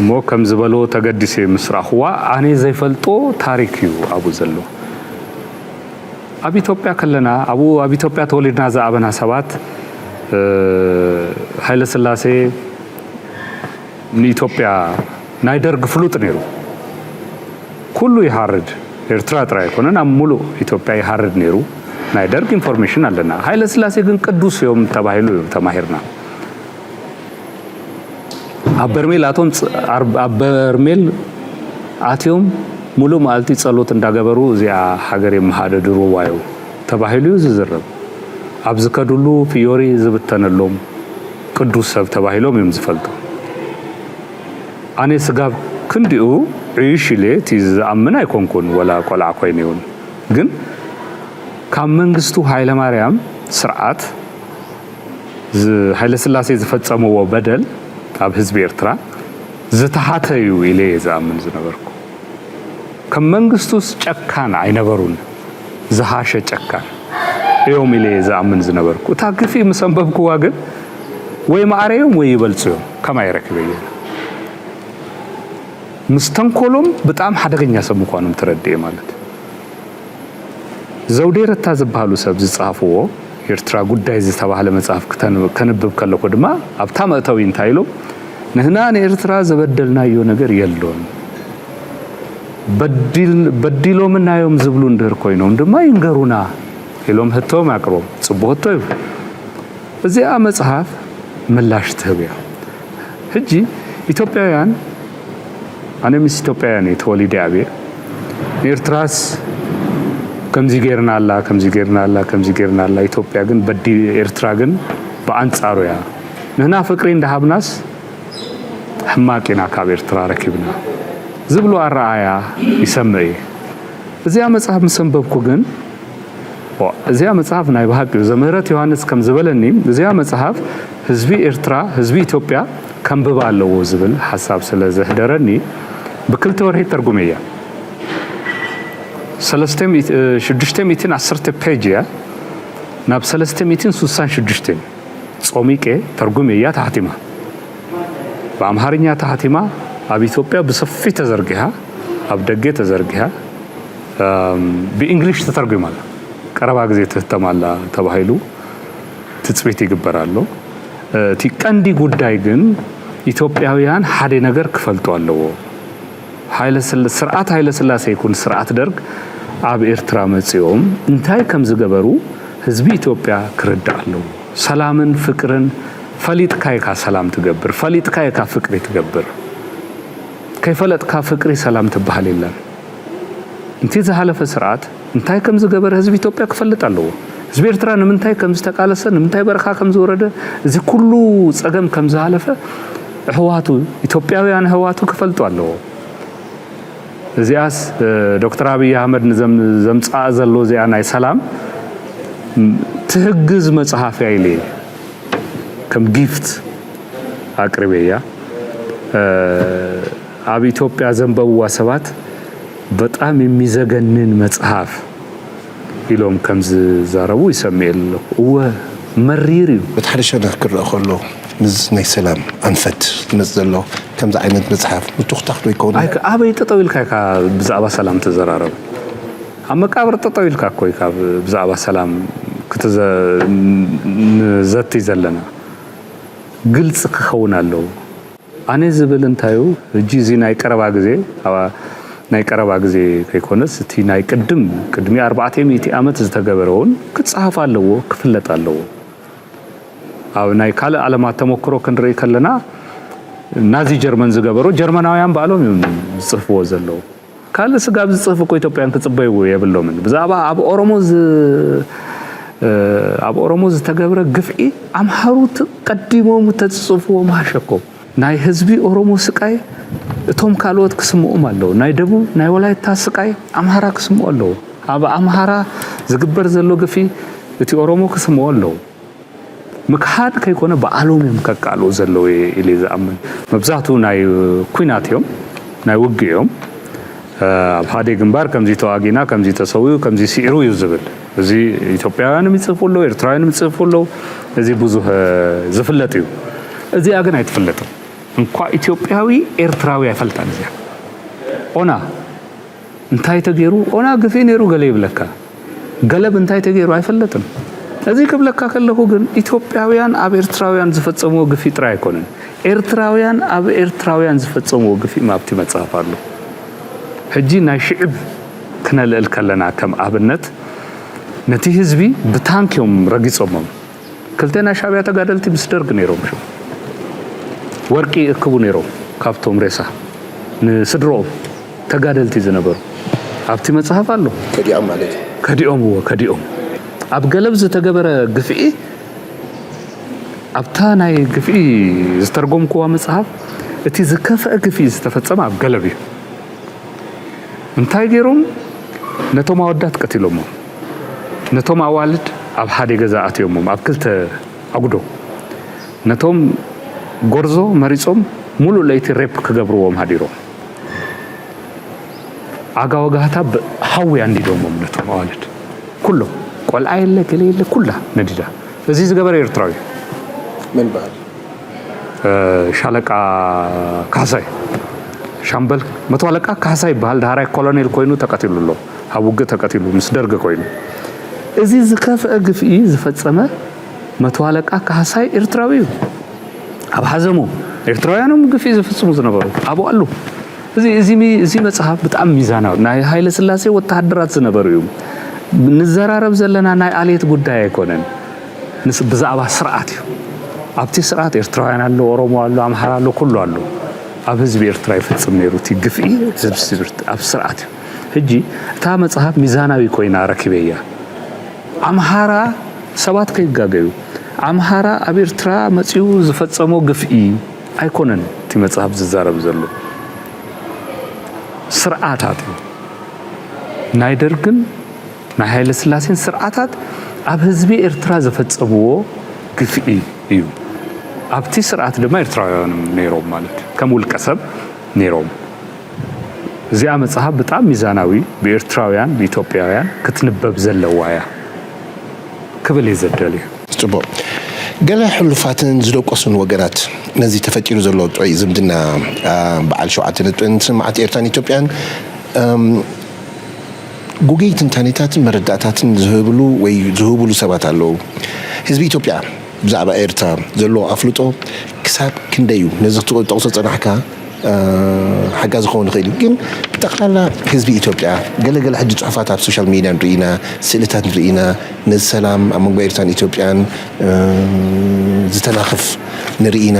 እሞ ከም ዝበሎ ተገዲሰ ምስ ረኣኽዋ፣ ኣነ ዘይፈልጦ ታሪክ እዩ ኣብኡ ዘሎ። ኣብ ኢትዮጵያ ከለና፣ ኣብኡ ኣብ ኢትዮጵያ ተወሊድና ዝኣበና ሰባት፣ እ፣ ሃይለ ስላሴ ንኢትዮጵያ ናይ ደርግ ፍሉጥ ነይሩ። ኩሉ ይሃርድ፣ ኤርትራ ጥራይ ኣይኮነን፣ ኣብ ሙሉእ ኢትዮጵያ ይሃርድ ነይሩ። ናይ ደርግ ኢንፎርሜሽን ኣለና። ሃይለ ስላሴ ግን ቅዱስ እዮም ተባሂሉ እዩ ተማሂርና። ኣብ በርሜል ኣቶም ፅ-፣ ኣር-፣ ኣብ በርሜል ኣትዮም ሙሉእ መዓልቲ ጸሎት እንዳገበሩ እዚኣ ሃገር የመሃደድርዋ እዩ ተባሂሉ እዩ ዝዝረብ። ኣብ ዝከድሉ ፍዮሪ ዝብተነሎም ቅዱስ ሰብ ተባሂሎም እዮም ዝፈልጡ። ኣነ ስጋብ ክንዲኡ ዕይሽ ኢለ እቲ ዝኣምን ኣይኮንኩን፣ ወላ ቆልዓ ኮይነ እውን። ግን ካብ መንግስቱ ሃይለማርያም ስርዓት ዝ-፣ ሃይለስላሴ ዝፈጸምዎ በደል ኣብ ህዝቢ ኤርትራ ዝተሓተ እዩ ኢለ እየ ዝኣምን ዝነበርኩ። ከም መንግስቱስ ጨካን ኣይነበሩን፣ ዝሃሸ ጨካን እዮም ኢለ እየ ዝኣምን ዝነበርኩ። እታ ግፍዒ ምስ ኣንበብክዋ ግን ወይ ማዕረ እዮም ወይ ይበልጹ እዮም፣ ከማይ ረኪበዮ። ምስ ተንኮሎም ብጣዕሚ ሓደገኛ ሰብ ምዃኖም ተረድኤ ማለት። ዘውዴ ረታ ዝበሃሉ ሰብ ዝጸሓፍዎ ኤርትራ ጉዳይ ዝተባህለ መጽሓፍ ክተን-፣ ከንብብ ከለኹ ድማ ኣብታ መእተዊ እንታይ ኢሎም፣ "ንህና ንኤርትራ ዘበደልናዮ ነገር የሎን። በዲል-፣ በዲሎምና እዮም ዝብሉ እንድህር ኮይኖም ድማ ይንገሩና" ኢሎም ህቶም ኣቅርቦም። ጽቡቕ ህቶ እዩ። እዚኣ መጽሓፍ ምላሽ ትህብ እያ። ሕጂ ኢትዮጵያውያን፣ ኣነ ምስ ኢትዮጵያውያን እየ ተወሊደ ዓብየ። ንኤርትራስ ከምዚ ጌርና ኣላ፣ ከምዚ ጌርና ኣላ፣ ከምዚ ጌርና ኣላ፣ ኢትዮጵያ ግን በዲ-፣ ኤርትራ ግን ብኣንጻሩ እያ። ንህና ፍቅሪ እንዳሃብናስ ሕማቅ ኢና ካብ ኤርትራ ረኪብና ዝብሉ ኣረኣያ ይሰምዕ እየ። እዚኣ መጽሓፍ ምስ ኣንበብኩ ግን፣ ዋ፣ እዚኣ መጽሓፍ ናይ ብሃቂ እዩ። ዘምህረት ዮሃንስ ከም ዝበለኒ፣ እዚኣ መጽሓፍ ህዝቢ ኤርትራ፣ ህዝቢ ኢትዮጵያ ከንብባ ኣለዎ ዝብል ሓሳብ ስለ ዘህደረኒ፣ ብክልተ ወርሒ ተርጉመያ። ሰለስተ ሚእቲ፣ እ፣ ሽዱሽተ ሚእትን ዓሰርተ ፔጅ እያ። ናብ ሰለስተ ሚእትን ስሳን ሽዱሽተን ጾሚቄ ተርጉመያ ተሓቲማ። ብኣምሓርኛ ተሓቲማ ኣብ ኢትዮጵያ ብሰፊሕ ተዘርጊሓ፣ ኣብ ደገ ተዘርጊሓ፣ እም፣ ብእንግሊሽ ተተርጒማ ኣላ። ቀረባ ግዜ ትህተም ኣላ ተባሂሉ ትጽቢት ይግበር ኣሎ። እቲ ቀንዲ ጉዳይ ግን ኢትዮጵያውያን ሓደ ነገር ክፈልጡ ኣለዎ። ሃይለ ስላ-፣ ስርዓት ሃይለ ስላሴ ይኩን ስርዓት ደርግ ኣብ ኤርትራ መጺኦም እንታይ ከም ዝገበሩ ህዝቢ ኢትዮጵያ ክርዳእ ኣለዎ። ሰላምን ፍቅርን ፈሊጥካ ኢካ ሰላም ትገብር፣ ፈሊጥካ ኢካ ፍቅሪ ትገብር። ከይፈለጥካ ፍቅሪ ሰላም ትበሃል የለን። እንቲ ዝሃለፈ ስርዓት እንታይ ከም ዝገበረ ህዝቢ ኢትዮጵያ ክፈልጥ ኣለዎ። ህዝቢ ኤርትራ ንምንታይ ከም ዝተቃለሰ፣ ንምንታይ በረኻ ከም ዝወረደ፣ እዚ ኩሉ ጸገም ከም ዝሃለፈ ኣሕዋቱ፣ ኢትዮጵያውያን ኣሕዋቱ ክፈልጡ ኣለዎ። እዚኣስ፣ እ፣ ዶክተር ኣብይ ኣህመድ ንዘም-፣ ዘምጽኣ ዘሎ እዚኣ ናይ ሰላም፣ ም-፣ ትህግዝ መጽሓፍ እያ ኢለ እየ ከም ጊፍት ኣቅርበያ። እ፣ ኣብ ኢትዮጵያ ዘንበብዋ ሰባት በጣም የሚዘገንን መጽሓፍ ኢሎም ከም ዝዛረቡ ይሰምዕ ኣለኹ። እወ፣ መሪር እዩ። በቲ ሓደ ሸነኽ ክረአ ከሎ፣ ምስ ናይ ሰላም ኣንፈት ዝመጽእ ዘሎ ከምዚ ዓይነት መጽሓፍ ምትኹታኽ ዶ ይከውን? ኣይ፣ ኣበይ ጠጠው ኢልካ ኢኻ ብዛዕባ ሰላም ትዘራረብ? ኣብ መቃብር ጠጠው ኢልካ እኮ ኢካ ብዛዕባ ሰላም ክትዘ-፣ ንዘቲ ዘለና። ግልፂ ክኸውን ኣለዎ። ኣነ ዝብል እንታዩ፣ ሕጂ እዚ ናይ ቀረባ ግዜ፣ ኣባ-፣ ናይ ቀረባ ግዜ ከይኮነስ፣ እቲ ናይ ቅድም፣ ቅድሚ ኣርባዕተ ሚእቲ ዓመት ዝተገበረ እውን ክጸሃፍ ኣለዎ፣ ክፍለጥ ኣለዎ። ኣብ ናይ ካልእ ዓለማት ተመክሮ ክንርኢ ከለና፣ ናዚ ጀርመን ዝገበሮ፣ ጀርመናውያን ባዕሎም እዮም ዝጽሕፍዎ ዘለዉ። ካልእ ስጋብ ዝጽሕፍ እኮ ኢትዮጵያን ክጽበይዎ የብሎምን። ብዛዕባ ኣብ ኦሮሞ ዝ-፣ እ፣ ኣብ ኦሮሞ ዝተገብረ ግፍዒ ኣምሃሩ ት-፣ ቀዲሞም ተዝጽሕፍዎ ምሃሸኮ። ናይ ህዝቢ ኦሮሞ ስቃይ እቶም ካልኦት ክስምኦም ኣለዉ። ናይ ደቡብ፣ ናይ ወላይታ ስቃይ ኣምሃራ ክስምኦ ኣለዉ። ኣብ ኣምሃራ ዝግበር ዘሎ ግፍዒ እቲ ኦሮሞ ክስምኦ ኣለዉ። ምክሓድ ከይኮነ ባዕሎም እዮም ከቃልኡ ዘለዉ እየ ኢለ ዝኣምን። መብዛሕትኡ ናይ ኲናት እዮም፣ ናይ ውግእ እዮም። ኣብ ሓደ ግንባር ከምዚ ተዋጊና፣ ከምዚ ተሰዊኡ፣ ከምዚ ስዒሩ እዩ ዝብል። እዚ ኢትዮጵያውያን ይጽሕፉ ኣለዉ፣ ኤርትራውያን ይጽሕፉ ኣለዉ። እዚ ብዙህ ዝፍለጥ እዩ። እዚኣ ግን ኣይትፍለጥን። እንኳ ኢትዮጵያዊ ኤርትራዊ ኣይፈልጣን እዚኣ። ኦና እንታይ ተገይሩ? ኦና ግፍዒ ነይሩ ገለ ይብለካ። ገለብ እንታይ ተገይሩ ኣይፈልጥን። እዚ ክብለካ ከለኹ ግን ኢትዮጵያውያን ኣብ ኤርትራውያን ዝፈጸምዎ ግፍዒ ጥራይ ኣይኮነን። ኤርትራውያን ኣብ ኤርትራውያን ዝፈጸምዎ ግፍዒ ኣብቲ መጽሓፍ ኣሎ። ሕጂ ናይ ሽዕብ ክነልዕል ከለና ከም ኣብነት ነቲ ህዝቢ ብታንክ እዮም ረጊጾሞም። ክልተ ናይ ሻዕብያ ተጋደልቲ ምስ ደርግ ነይሮም ሽዑ። ወርቂ ይእክቡ ነይሮም ካብቶም ሬሳ ንስድርኦም ተጋደልቲ ዝነበሩ። ኣብቲ መጽሓፍ ኣሎ። ከዲዖም ማለት እዩ። ከዲኦምዎ፣ ከዲኦም። ኣብ ገለብ ዝተገበረ ግፍዒ፣ ኣብታ ናይ ግፍዒ ዝተርጎምክዋ መጽሓፍ፣ እቲ ዝከፍአ ግፍዒ ዝተፈጸመ ኣብ ገለብ እዩ። እንታይ ገይሮም? ነቶም ኣወዳት ቀቲሎሞም። ነቶም ኣዋልድ ኣብ ሓደ ገዛ ኣትዮሞም፣ ኣብ ክልተ ኣጉዶ። ነቶም ጎርዞ መሪጾም፣ ሙሉእ ለይቲ ሬፕ ክገብርዎም ሃዲሮም። ዓጋ ወጋህታ ብ-፣ ሓዊ ኣንዲዶሞም ነቶም ኣዋልድ። ኩሎም፣ ቆልዓ የለ፣ ገለ የለ፣ ኩላ ነዲዳ። እዚ ዝገበረ ኤርትራዊ እዩ። መን በሃል? እ፣ ሻለቃ ካሕሳይ፣ ሻምበል መቶ ኣለቃ ካሕሳይ ይበሃል። ዳሕራይ ኮሎኔል ኮይኑ ተቀቲሉ ኣሎ፣ ኣብ ውግእ ተቀቲሉ ምስ ደርግ ኮይኑ። እዚ ዝከፍአ ግፍዒ ዝፈጸመ መቶ ኣለቃ ካሕሳይ ኤርትራዊ እዩ። ኣብ ሓዘሞ ኤርትራውያኖም ግፍዒ ዝፍጽሙ ዝነበሩ ኣብኡ ኣሉ። እዚ፣ እዚ ሚ-፣ እዚ መጽሓፍ ብጣዕሚ ሚዛናዊ፣ ናይ ሃይለ ስላሴ ወተሃደራት ዝነበሩ እዩ። ንዘራረብ ዘለና ናይ ኣልየት ጉዳይ ኣይኮነን። ንስ-፣ ብዛዕባ ስርዓት እዩ። ኣብቲ ስርዓት ኤርትራውያን ኣሎ፣ ኦሮሞ ኣሎ፣ ኣምሓራ ኣሎ፣ ኩሉ ኣሎ። ኣብ ህዝቢ ኤርትራ ይፍጽም ነይሩ እቲ ግፍዒ፣ ህዝቢ ስብርት-፣ ኣብ ስርዓት እዩ። ሕጂ እታ መጽሓፍ ሚዛናዊ ኮይና ረኪበያ። ኣምሓራ፣ ሰባት ከይጋገዩ፣ ኣምሓራ ኣብ ኤርትራ መጺኡ ዝፈጸሞ ግፍዒ ኣይኮነን እቲ መጽሓፍ ዝዛረብ ዘሎ። ስርዓታት እዩ። ናይ ደርግን ናይ ሃይለ ስላሴን ስርዓታት ኣብ ህዝቢ ኤርትራ ዝፈጸምዎ ግፍዒ እዩ። ኣብቲ ስርዓት ድማ ኤርትራውያን ነይሮም ማለት እዩ። ከም ውልቀ ሰብ ነይሮም። እዚኣ መጽሓፍ ብጣዕሚ ሚዛናዊ፣ ብኤርትራውያን፣ ብኢትዮጵያውያን ክትንበብ ዘለዋ እያ ክብል እየ ዘደልዮ። ጽቡቕ። ገለ ሕሉፋትን ዝደቆሱን ወገናት ነዚ ተፈጢሩ ዘሎ ጥዑይ ዝምድና፣ ኣ፣ በዓል ሸውዓተ ነጥብን ስምዓት ኤርትራን ኢትዮጵያን፣ እም፣ ጉጉይ ትንታኔታትን መረዳእታትን ዝህብሉ ወይ ዝህብሉ ሰባት ኣለዉ። ህዝቢ ኢትዮጵያ ብዛዕባ ኤርትራ ዘለዎ ኣፍልጦ ክሳብ ክንደይ እዩ? ነዚ ክትጠቕሶ ጸናሕካ፣ እ፣ ሓጋዚ ክኸውን ይኽእል እዩ። ግን ብጠቕላላ ህዝቢ ኢትዮጵያ ገለ ገለ ሕጂ ጽሑፋት ኣብ ሶሻል ሚድያ ንርኢ ኢና፣ ስእልታት ንርኢ ኢና፣ ነዚ ሰላም ኣብ መንጎ ኤርትራን ኢትዮጵያን፣ እ፣ ዝተናኽፍ ንርኢ ኢና።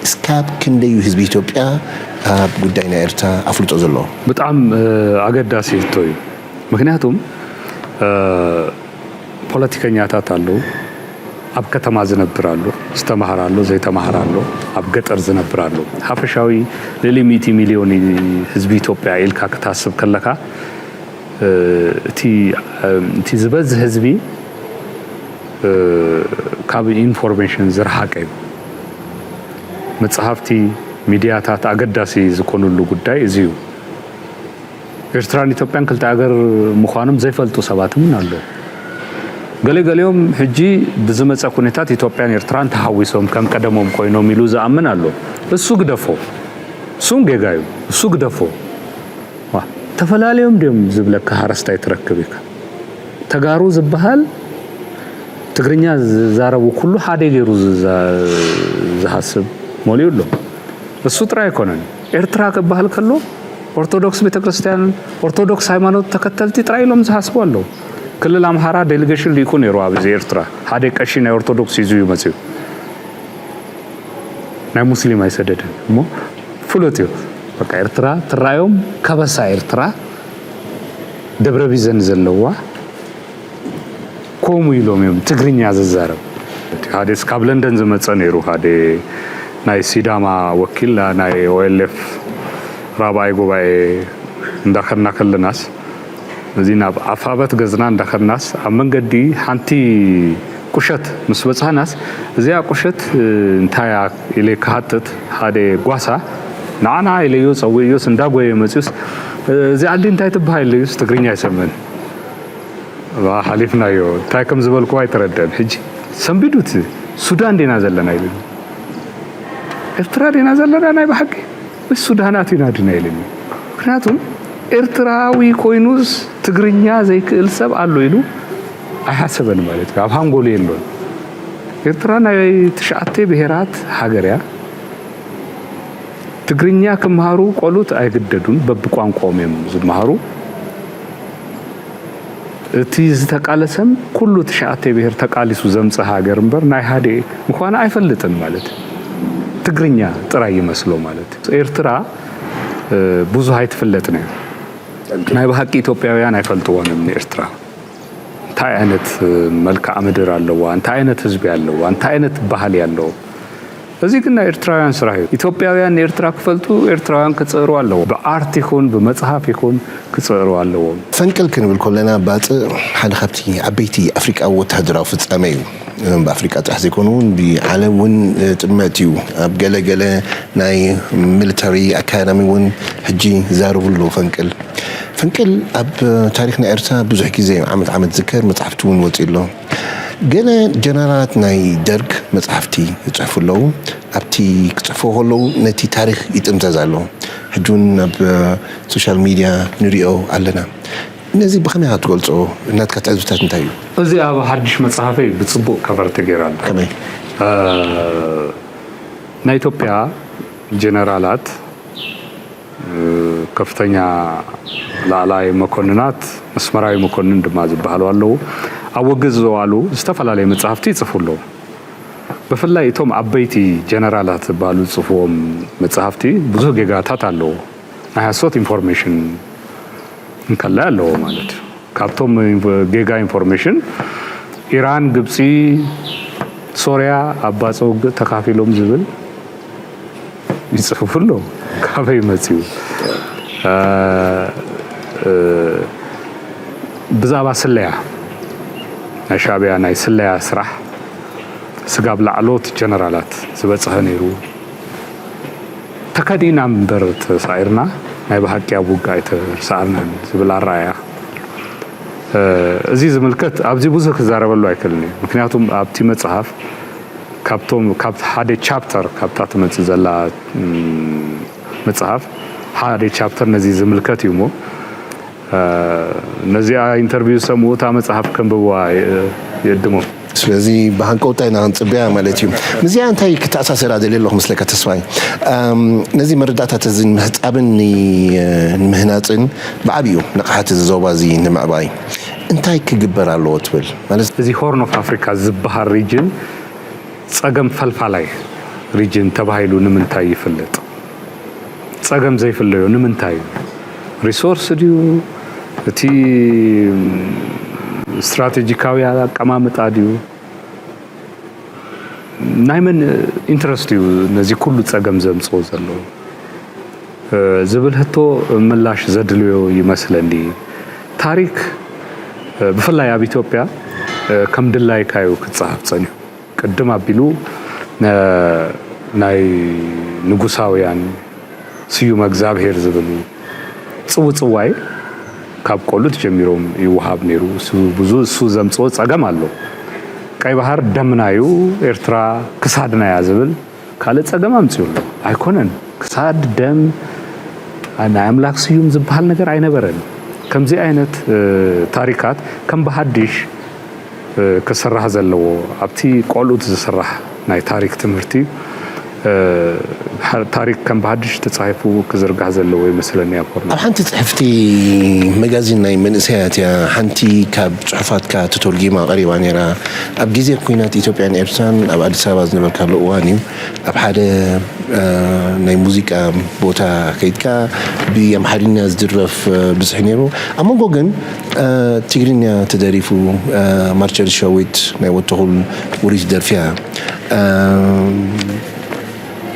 እስካብ ክንደይ እዩ ህዝቢ ኢትዮጵያ ኣብ ጉዳይ ናይ ኤርትራ ኣፍልጦ ዘለዎ? ብጣዕሚ፣ እ፣ ኣገዳሲ ሕቶ እዩ። ምክንያቱም፣ እ፣ ፖለቲከኛታት ኣለዉ፣ ኣብ ከተማ ዝነብር ኣሎ፣ ዝተማህረ ኣሎ፣ ዘይተማህረ ኣሎ፣ ኣብ ገጠር ዝነብር ኣሎ። ሓፈሻዊ ልዕሊ ሚእቲ ሚልዮን ህዝቢ ኢትዮጵያ ኢልካ ክትሃስብ ከለኻ፣ እ፣ እቲ፣ እ፣ እቲ ዝበዝሕ ህዝቢ፣ እ፣ ካብ ኢንፎርሜሽን ዝረሓቀ እዩ። መጽሓፍቲ፣ ሚድያታት ኣገዳሲ ዝኾኑሉ ጉዳይ እዚ እዩ። ኤርትራን ኢትዮጵያን ክልተ ሃገር ምዃኖም ዘይፈልጡ ሰባት እውን ኣለዉ። ገለ ገሊኦም ሕጂ ብዝመጸ ኩነታት ኢትዮጵያን ኤርትራን ተሃዊሶም ከም ቀደሞም ኮይኖም ኢሉ ዝኣምን ኣሎ። እሱ ግደፎ። እሱ እውን ጌጋ እዩ። እሱ ግደፎ። ዋ። ተፈላለዮም ድዮም ዝብለካ ሓረስታይ ትረክብ ኢኻ። ተጋሩ ዝበሃል ትግርኛ ዝዛረቡ ኩሉ ሓደ ገይሩ ዝዛ- ዝሓስብ መሊኡ ኣሎ። እሱ ጥራይ ኣይኮነን። ኤርትራ ክበሃል ከሎ ኦርቶዶክስ ቤተክርስትያን፣ ኦርቶዶክስ ሃይማኖት ተከተልቲ ጥራይ ኢሎም ዝሓስቡ ኣለዉ። ክልል ኣምሓራ ዴሊጌሽን ልኢኩ ነይሩ ኣብዚ ኤርትራ። ሓደ ቀሺ ናይ ኦርቶዶክስ ሒዙ እዩ መጺኡ። ናይ ሙስሊም ኣይሰደደን እሞ ፍሉጥ እዩ። በቃ ኤርትራ ትራዮም ከበሳ ኤርትራ ደብረ ቢዘን ዘለዋ ከምኡ ኢሎም እዮም ትግርኛ ዝዛረብ። ሓደ ካብ ለንደን ዝመጸ ነይሩ፣ ሓደ ናይ ሲዳማ ወኪል ናይ ኦኤልኤፍ ራብዓይ ጉባኤ እንዳኸድና ከለናስ፣ እዚ ናብ ኣፋበት ገዝና እንዳኸድናስ ኣብ መንገዲ ሓንቲ ቁሸት ምስ በጻህናስ፣ እዚኣ ቁሸት እንታይ እያ ኢለ ክሓትት፣ ሓደ ጓሳ ንዓና ኢለዮ ጸዊዕዮስ እንዳጎየ መጺኡስ፣ እዚ ዓዲ እንታይ ትበሃል ኢለዩስ ትግርኛ ኣይሰምዕን። ዋ፣ ሓሊፍናዮ። እንታይ ከም ዝበልኩ ኣይተረደን። ሕጂ ሰንቢዱት ሱዳን ዲና ዘለና ኢሉኒ። ኤርትራ ዲና ዘለና ናይ ብሓቂ? ምስ ሱዳናት ኢና ድና ኢሉኒ። ምክንያቱም ኤርትራዊ ኮይኑስ ትግርኛ ዘይክእል ሰብ ኣሎ ኢሉ ኣይሓሰበን ማለት እዩ። ኣብ ሃንጎሉ የሎን። ኤርትራ ናይ ትሽዓተ ብሄራት ሃገር እያ። ትግርኛ ክምሃሩ ቆሉት ኣይግደዱን፣ በብቋንቋኦም እዮም ዝመሃሩ። እቲ ዝተቃለሰም ኩሉ ትሽዓተ ብሄር ተቃሊሱ ዘምጽእ ሃገር እምበር ናይ ሓደ ምዃና ኣይፈልጥን ማለት እዩ። ትግርኛ ጥራይ ይመስሎ ማለት እዩ። ኤርትራ ብዙሕ ኣይትፍለጥን እያ። ናይ ብሓቂ ኢትዮጵያውያን ኣይፈልጥዎን እዮም ንኤርትራ። እንታይ ዓይነት መልክዓ ምድር ኣለዋ፣ እንታይ ዓይነት ህዝቢ ኣለዋ፣ እንታይ ዓይነት ባህሊ ኣለዎ። እዚ ግን ናይ ኤርትራውያን ስራሕ እዩ። ኢትዮጵያውያን ንኤርትራ ክፈልጡ ኤርትራውያን ክጽዕሩ ኣለዎ። ብኣርት ይኹን ብመጽሓፍ ይኹን ክጽዕሩ ኣለዎም። ፈንቅል ክንብል ከለና ባጽዕ ሓደ ካብቲ ዓበይቲ ኣፍሪቃዊ ወተሃደራዊ ፍጻመ እዩ። ብኣፍሪቃ ጥራሕ ዘይኮኑ እውን ብዓለም እውን ጥመት እዩ። ኣብ ገለ ገለ ናይ ሚሊተሪ ኣካዳሚ እውን ሕጂ ይዛረቡ ኣለዉ ፈንቅል። ፈንቅል ኣብ ታሪኽ ናይ ኤርትራ ብዙሕ ግዜ ዓመት ዓመት ዝከር መጽሓፍቲ እውን ወጺኡ ኣሎ። ገለ ጀነራላት ናይ ደርግ መጽሓፍቲ ይጽሕፉ ኣለዉ። ኣብቲ ክጽሕፉ ከለዉ ነቲ ታሪኽ ይጥምዘዝ ኣሎ። ሕጂ እውን ኣብ ሶሻል ሚድያ ንሪኦ ኣለና። ነዚ ብኸመይ ኢኻ ትገልጾ? ናትካ ትዕዝብታት እንታይ እዩ? እዚ ኣብ ሓድሽ መጽሓፈይ ብጽቡቕ ከቨር ተገይሩ ኣሎ። ከመይ? ናይ ኢትዮጵያ ጀነራላት፣ ከፍተኛ ላዕላይ መኮንናት፣ መስመራዊ መኮንን ድማ ዝበሃሉ ኣለዉ። ኣብ ውግእ ዝዋሉ ዝተፈላለዩ መጻሕፍቲ ይጽፉ ኣለዉ። ብፍላይ እቶም ዓበይቲ ጀነራላት ዝበሃሉ ዝጽፍዎም መጻሕፍቲ ብዙሕ ጌጋታት ኣለዎ። ናይ ሓሶት ኢንፎርሜሽን እንከላይ ኣለዎ ማለት እዩ። ካብቶም ኢንፎ- ጌጋ ኢንፎርሜሽን ኢራን፣ ግብጺ፣ ሶርያ ኣብ ባጽዕ ውግእ ተኻፊሎም ዝብል ይጽሕፉ ኣለዉ። ካበይ መጺኡ? እ፣ እ፣ ብዛዕባ ስለያ፣ ናይ ሻዕብያ ናይ ስለያ ስራሕ ስጋብ ላዕሎት ጀነራላት ዝበጽሐ ነይሩ። ተከዲእና እምበር ተሳዒርና፣ ናይ ብሓቂ ኣብ ውግእ ኣይተሳዕርናን ዝብል ኣረኣእያ። እ፣ እዚ ዝምልከት ኣብዚ ብዙሕ ክዛረበሉ ኣይክእልን እየ። ምክንያቱም ኣብቲ መጽሓፍ ካብቶም፣ ካብ ሓደ ቻፕተር፣ ካብታ ትመጽእ ዘላ፣ እም፣ መጽሓፍ ሓደ ቻፕተር ነዚ ዝምልከት እዩ እሞ፣ እ፣ ነዚኣ ኢንተርቪው ዝሰምዑ እታ መጽሓፍ ከንብብዋ የ- የእድሞም። ስለዚ ብሃንቀውታ ኢና ክንጽበያ ማለት እዩ። ምስዚኣ እንታይ ክተኣሳሰራ ደልየ ኣለኹ መስለካ ተስፋይ? ኣም፣ ነዚ መረዳእታት እዚ ንምሕጻብን ን- ንምህናጽን ብዓቢኡ ንቕሓት እዚ ዞባ እዚ ንምዕባይ እንታይ ክግበር ኣለዎ ትብል? ማለት እዚ ሆርን ኦፍ ኣፍሪካ ዝበሃል ሪጅን ጸገም ፈልፋላይ ሪጅን ተባሂሉ ንምንታይ ይፍለጥ? ጸገም ዘይፍለዮ ንምንታይ እዩ? ሪሶርስ ድዩ? እቲ ስትራቴጂካዊ ኣቀማምጣ ድዩ? ናይ መን ኢንትረስት እዩ ነዚ ኩሉ ጸገም ዘምጽኦ ዘሎ? እ፣ ዝብል ሕቶ ምላሽ ዘድልዮ ይመስለኒ። ታሪክ፣ እ፣ ብፍላይ ኣብ ኢትዮጵያ፣ እ፣ ከም ድላይካ እዩ ክጸሃፍ ጸኒሑ። ቅድም ኣቢሉ፣ እ፣ ናይ ንጉሳውያን ስዩመ እግዚኣብሔር ዝብል ጽውጽዋይ ካብ ቆሉት ጀሚሮም ይወሃብ ነይሩ። እሱ ብዙ እሱ ዘምጽኦ ጸገም ኣሎ። ቀይ ባህር ደምናዩ፣ ኤርትራ ክሳድናያ ዝብል ካልእ ጸገም ኣምጺኡ ኣሎ። ኣይኮነን። ክሳድ፣ ደም፣ ናይ ኣምላክ ስዩም ዝበሃል ነገር ኣይነበረን። ከምዚ ዓይነት ታሪካት ከም ብሃዲሽ ክስራሕ ዘለዎ ኣብቲ ቆልኡት ዝስራሕ ናይ ታሪክ ትምህርቲ ታሪክ ከም ብሃዲሽ ተፃሒፉ ክዝርጋሕ ዘለዎ ይመስለኒ። ኣብ ኮርና ኣብ ሓንቲ ፅሕፍቲ መጋዚን ናይ መንእሰያት እያ። ሓንቲ ካብ ፅሑፋትካ ተተርጊማ ቀሪባ ነይራ። ኣብ ግዜ ኩናት ኢትዮጵያን ኤርትራን ኣብ ኣዲስ ኣበባ ዝነበርካሉ እዋን እዩ። ኣብ ሓደ ናይ ሙዚቃ ቦታ ከይድካ ብኣምሓርኛ ዝድረፍ ብዙሕ ነይሩ። ኣብ መንጎ ግን ትግርኛ ተደሪፉ። ማርቸል ሸዊት ናይ ወተኹል ውሪት ደርፊያ።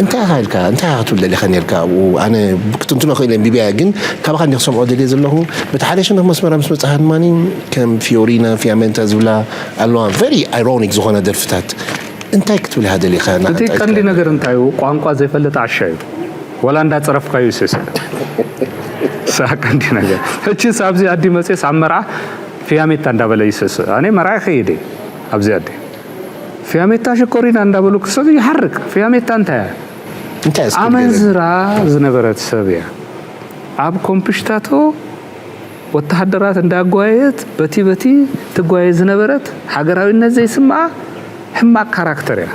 እንታይ ኢኻ ኢልካ እንታይ ኢኻ ክትብል ደሊኻ ነርካ ኣብኡ? ኣነ ክትንትኖ ክእል እየ ቢቢያ ግን ካባኻ እንዲ ክሰምዖ ደልየ ዘለኹ። በቲ ሓደ ሸነኽ መስመራ ምስ መፅኻ ድማ ከም ፊዮሪና ፊያሜንታ ዝብላ ኣለዋ። ቨሪ ኣይሮኒክ ዝኾነ ደርፍታት እንታይ ክትብል ኢኻ ደሊኻ? እቲ ቀንዲ ነገር እንታይ እዩ? ቋንቋ ዘይፈልጥ ዓሻ እዩ። ወላ እንዳፀረፍካዩ ይስስእ። ሳ ቀንዲ ነገር። ሕቺስ ኣብዚ ኣዲ መፅስ ኣብ መርዓ ፊያሜታ እንዳበለ ይስስእ። ኣነ መርዓ ይኸይድ ኣብዚ ኣዲ ፊያሜታ ሽኮሪና እንዳበሉ ክሰዱ ይሓርቅ። ፊያሜታ እንታይ እያ? እንታይ እስኪ ንገረኒ? ኣመንዝራ ዝነበረት ሰብ እያ። ኣብ ኮምፕሽታቶ ወተሃደራት እንዳጓየት በቲ በቲ ትጓየ ዝነበረት ሃገራዊነት ዘይስምዓ ሕማቅ ካራክተር እያ።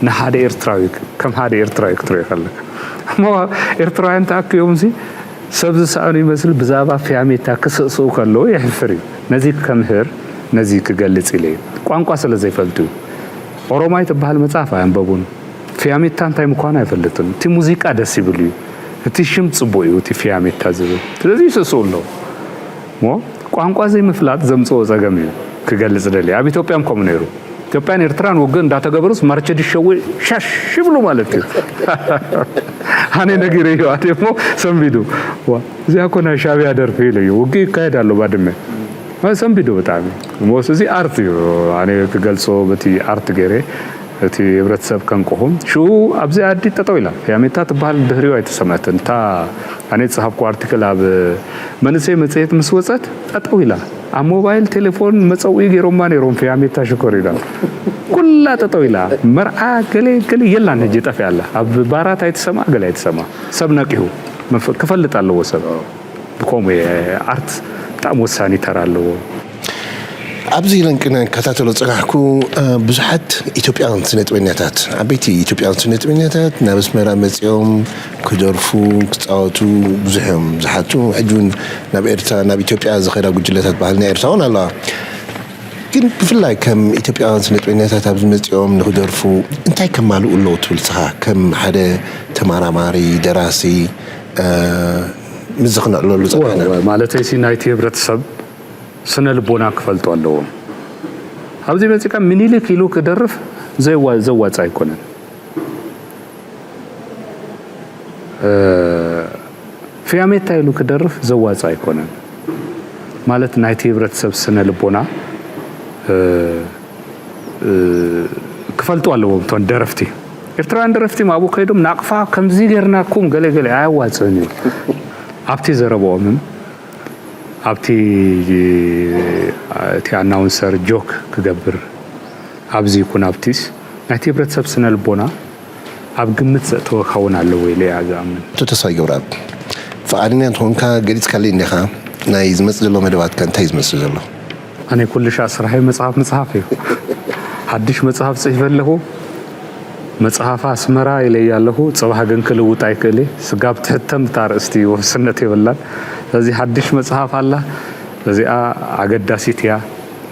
ንሓደ ኤርትራዊ ከም ሓደ ኤርትራዊ ክትሪኦ ከለካ እሞ ኤርትራውያን ተኣኪቦም ሲ ሰብ ዝሰኣኑ ይመስል ብዛዕባ ፊያሜታ ክስእስኡ ከለዉ የሕፍር እዩ። ነዚ ከምህር ነዚ ክገልጽ ኢለ እዩ። ቋንቋ ስለ ዘይፈልጡ እዩ። ኦሮማይ ትበሃል መጽሓፍ ኣየንበቡን። ፊያሜታ እንታይ ምዃኑ ኣይፈልጥን። እቲ ሙዚቃ ደስ ይብል እዩ። እቲ ሽም ጽቡቕ እዩ፣ እቲ ፊያሜታ ዝብል። ስለዚ ይስእስኡ ኣለዉ። እሞ ቋንቋ ዘይምፍላጥ ዘምጽኦ ጸገም እዩ ክገልጽ ደልየ። ኣብ ኢትዮጵያ እውን ከምኡ ነይሩ። ኢትዮጵያን ኤርትራን ውግእ እንዳተገበሩስ ማርቸዲ ሸዊዕ ሻሽ ይብሉ ማለት እዩ። ኣነ ነጊረዮ ኣትየ እሞ ሰንቢዱ። ዋ እዚኣ እኮ ናይ ሻዕብያ ደርፊ ኢለዮ። ውግእ ይካየድ ኣሎ ባድመ። ሰንቢዱ ብጣዕሚ ሞስ እዚ ኣርት እዩ። ኣነ ክገልጾ በቲ ኣርት ገይረ እቲ ህብረተሰብ ከንቅኹም ሽኡ ኣብዚ ኣዲ ጠጠው ኢላ ፊያሜታ ትበሃል ድህሪኡ ኣይተሰምዐትን እታ ኣነ ዝጸሃፍኩ ኣርቲክል ኣብ መንእሰይ መጽሔት ምስ ወጸት ጠጠው ኢላ ኣብ ሞባይል ቴሌፎን መጸውኢ ገይሮማ ነይሮም ፊያሜታ ሽኮር ኢላ ኩላ ጠጠው ኢላ መርዓ ገለ ገለ የላን ሕጂ ጠፊኣ ኣላ ኣብ ባራት ኣይትሰማ ገለ ኣይትሰማ ሰብ ነቂሁ ክፈልጥ ኣለዎ ሰብ ብከምኡ ኣርት ብጣዕሚ ወሳኒ ተራ ኣለዎ። ኣብዚ ለንቅነ ከታተሎ ዝጸናሕኩ ብዙሓት ኢትዮጵያውያን ስነጥበኛታት ዓበይቲ ኢትዮጵያውያን ስነጥበኛታት ናብ ኣስመራ መጺኦም ክደርፉ ክጻወቱ ብዙሕ እዮም ዝሓቱ። ሕጂ እውን ናብ ኤርትራ ናብ ኢትዮጵያ ዝኸዳ ጉጅለታት ባህልና ኤርትራ እውን ኣለዋ። ግን ብፍላይ ከም ኢትዮጵያውያን ስነጥበኛታት ኣብዚ መጺኦም ንክደርፉ እንታይ ከማልኡ ኣለዉ ትብል ንስኻ ከም ሓደ ተመራማሪ ደራሲ ምዚ ክነዕለሉ ጸኒሕና። ማለተይሲ ናይቲ ህብረተሰብ ስነ ልቦና ክፈልጡ ኣለዎም። ኣብዚ መጺካ ምኒልክ ኢሉ ክደርፍ ዘዋጽእ ኣይኮነን። ፊያሜታ ኢሉ ክደርፍ ዘዋጽእ ኣይኮነን። ማለት ናይቲ ህብረተሰብ ስነ ልቦና ክፈልጡ ኣለዎም እቶም ደረፍቲ። ኤርትራውያን ደረፍቲ ኣብኡ ከይዶም ናቕፋ ከምዚ ጌርናኩም ገለ ገለ ኣያዋጽእን እዩ። ኣብቲ ዘረብኦምን ኣብቲ እቲ ኣናውንሰር ጆክ ክገብር ኣብዚ ይኩን ኣብቲስ ናይቲ ህብረተሰብ ስነ ልቦና ኣብ ግምት ዘእተወ ክኸውን ኣለዎ ኢለ እያ ዝኣምን። ኣቶ ተስፋይ ገብረኣብ፣ ፍቓደኛ እንተኾንካ ገሊጽካለይ እንዲኻ፣ ናይ ዝመጽእ ዘሎ መደባትካ እንታይ እዩ ዝመስል ዘሎ? ኣነ ኩሉ ሻዕ ስራሐይ መጽሓፍ ምጽሓፍ እዩ። ሓድሽ መጽሓፍ ጽሒፈ ኣለኹ። መጽሓፍ ኣስመራ ኢለያ ኣለኹ። ጽባሕ ግን ክልውጣ ይክእል እየ። ስጋብ ትሕተም እታ ኣርእስቲ ውሕስነት የብላን። ስለዚ ሓድሽ መጽሓፍ ኣላ። እዚኣ ኣገዳሲት እያ።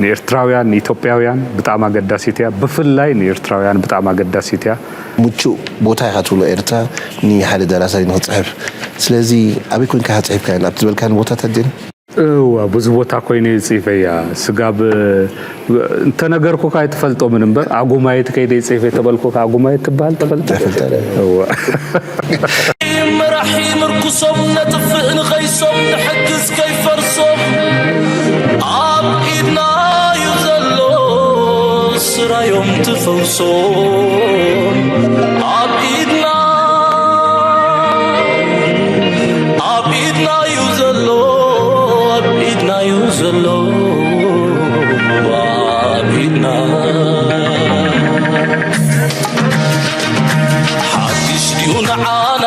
ንኤርትራውያን ንኢትዮጵያውያን ብጣዕሚ ኣገዳሲት እያ። ብፍላይ ንኤርትራውያን ብጣዕሚ ኣገዳሲት እያ። ምቹእ ቦታ ኢኻ ትብሎ ኤርትራ ንሓደ ደራሳይ ንኽጽሕፍ። ስለዚ ኣበይ ኮንካ ኢኻ ጽሒፍካየን? ኣብቲ ዝበልካኒ ቦታታት ድየን? እዋ ብዙ ቦታ ኮይነ እየ ጽሒፈያ። ስጋብ እንተነገርኩካ ኣይትፈልጦምን እምበር ኣጉማየት ከይደ ይጽሒፈ ተበልኩካ ኣጉማየት ትበሃል ተፈልጥ? እዋ መራሒ ምርኩሶም ነጥፍእ ንኸይሶም ንሕግዝ ከይፈርሶም ኣብ ኢድና እዩ ዘሎ ስራዮም ትፈውሶም ኣብ ኢድና ኣብ ኢድና እዩ ዘሎ ኣብ ኢድና እዩ ዘሎ ኣብ ኢድና ሓድሽ ድዩ ንዓና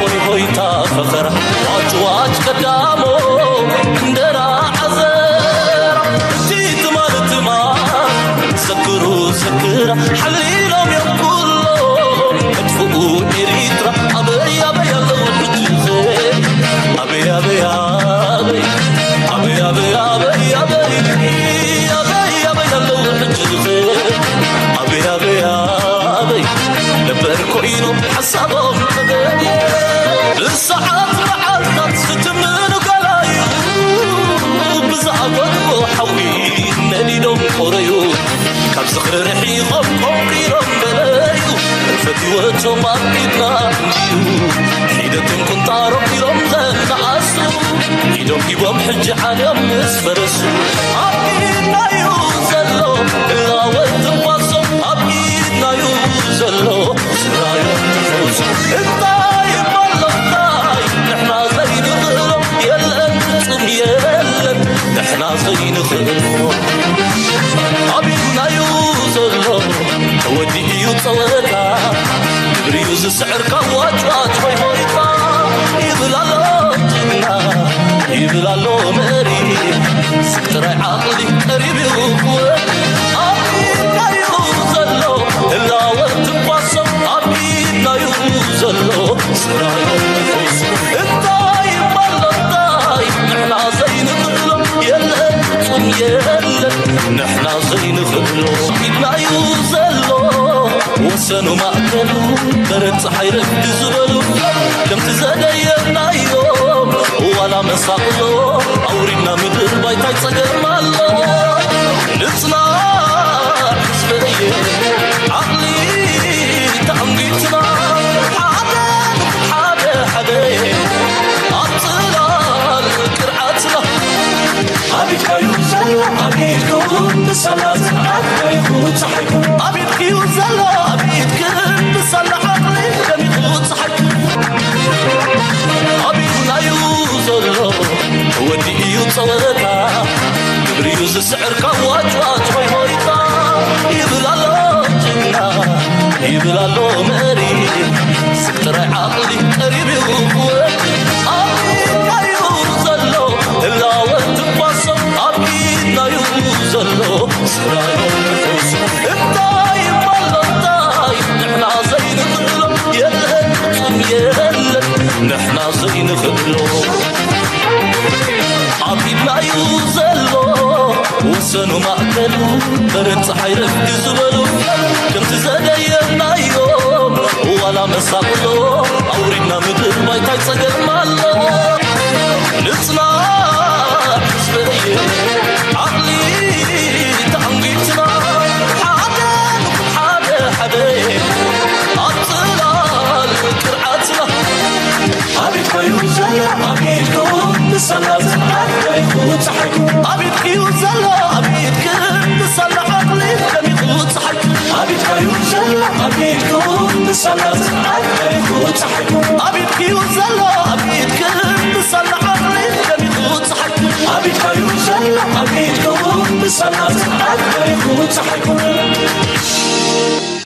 ወይ ሆይታ ፈኸራ ኣበይ ኣበይ ነበር ኮይኖም ሓሳቦም ተገየ ብሰዓት መዓልታት ዝትምኑ ገላዩ ብዝኣጎድዎ ሓዊ ነዲዶም ቆረዩ ካብ ዝኽሪ ርሒቖም ቆንቂሮም በለዩ ፈትወቶም ኣብ ኢድና እንድዩ ሒደቶም ቁንጣሮም ኢሎም ዘነኣሱ ኢዶም ሂቦም ሕጂ ዓልዮም ምስ ፈረሱ ኣብ ኢድናዩ ዘሎ እላወት ትንፋሶም ኣብ ኢድናዩ ዘሎ ስራዮም ትፈውሱ እንታይ እሞ ኣሎ እንታይ ንሕና ዘይንኽእሎ የለን ፍጹም የለን ንሕና ዘይንኽእሎ ኣብ ኢድናዩ ዘሎ ተወዲኡ እዩ ጸወታ ግብሪዩ ዝስዕር ካብ ዋጭዋጭ ወይ ሆይታ ይብል ኣሎ ጅግና ይብል ኣሎ መሪ ስቅ ጥራይ ዓቕሊ ቀሪቡ ክወድ ኣብ ኢድናዩ ዘሎ ህላወ ትንፋሶም ኣብ ኢድናዩ ዘሎ ስራዮም ትፈውሱ እንታይ እሞ ኣሎ እንታይ ንሕና ዘይንኽእሎ የለን ፍጹም የለን ንሕና ዘይንኽእሎ ኢድናዩ ዘሎ ወሰኑ ማእከሉ በረድ ፀሓይ ረፍዲ ዝበሉ ከምቲ ዘደየብናዮ ዋላ መሳቕሎ ኣውሪድና ምድር ባይታይ ፀገም ኣሎ ንፅናዕ ህዝበየ ዓቕሊ ተኣንጊትና ሓደ ሓደ ሓደ ኣብ ፅላል ቅርዓትና ኣብ ኢድካዩ ዘሎ ኣብ ኢድኩም ብሳላ ፅንዓት ደሪኹ ፀሓይኩም ኣብ ኢድክዩ ዘሎ ኣብ ኢድክን ብሳላ ዓቕሊ ደሚቑ ፀሓይኩም ኣብ ኢድናዩ ዘሎ ተወዲኡ እዩ ፀወታ ግብሪዩ ዝስዕር ካብ ዋጭዋጭ ሆይ ሆይታ ይብል ኣሎ ጅግና ይብል ኣሎ መሪ ስቅ ጥራይ ዓቕሊ ቀሪቡ ክወድ ኣብ ኢድካዩ ዘሎ ህላወ ትንፋሶም ኣብ ኢድናዩ ዘሎ ስራዮም ትፈውሱ እንታይ እሞ ኣሎ እንታይ ንሕና ዘይንኽእሎ የለን ፍጹም የለን ንሕና ዘይንኽእሎ ኣብ ኢድናዩ ዘሎ ወሰኑ ማእከሉ በረድ ፀሓይ ረፍዲ ዝበሉ ከምቲ ዘደየብናዮ ዋላ መሳቕሎ ኣውሪድና ምድር ባይታይ ፀገም ኣሎ ንፅናዕ ህዝበየ ዓቕሊ ተኣንጊትና ሓደ ንኹን ሓደ ሓደ ኣብ ፅላል ቅርዓትና ኣብ ኢድካዩ ዘሎ ኣብ ኢድኩም ብሳላ ፅንዓት ደሪኹ ፀሓይኩም ኣብ ኢድክዩ ዘሎ ኣብ ኢድክን ብሳላ ዓቕሊ ደሚቑ ፀሓይኩም ኣብ ኢድካዩ ዘሎ ኣብ ኢድኩም ብሳላ ፅንዓት ደሪኹ ፀሓይኩም ኣብ ኢድክዩ ዘሎ ኣብ ኢድክን ብሳላ ዓቕሊ ደሚቑ ፀሓይኩም ኣብ ኢድካዩ ዘሎ ኣብ ኢድኩም ብሳላ ፅንዓት ደሪኹ ፀሓይኩም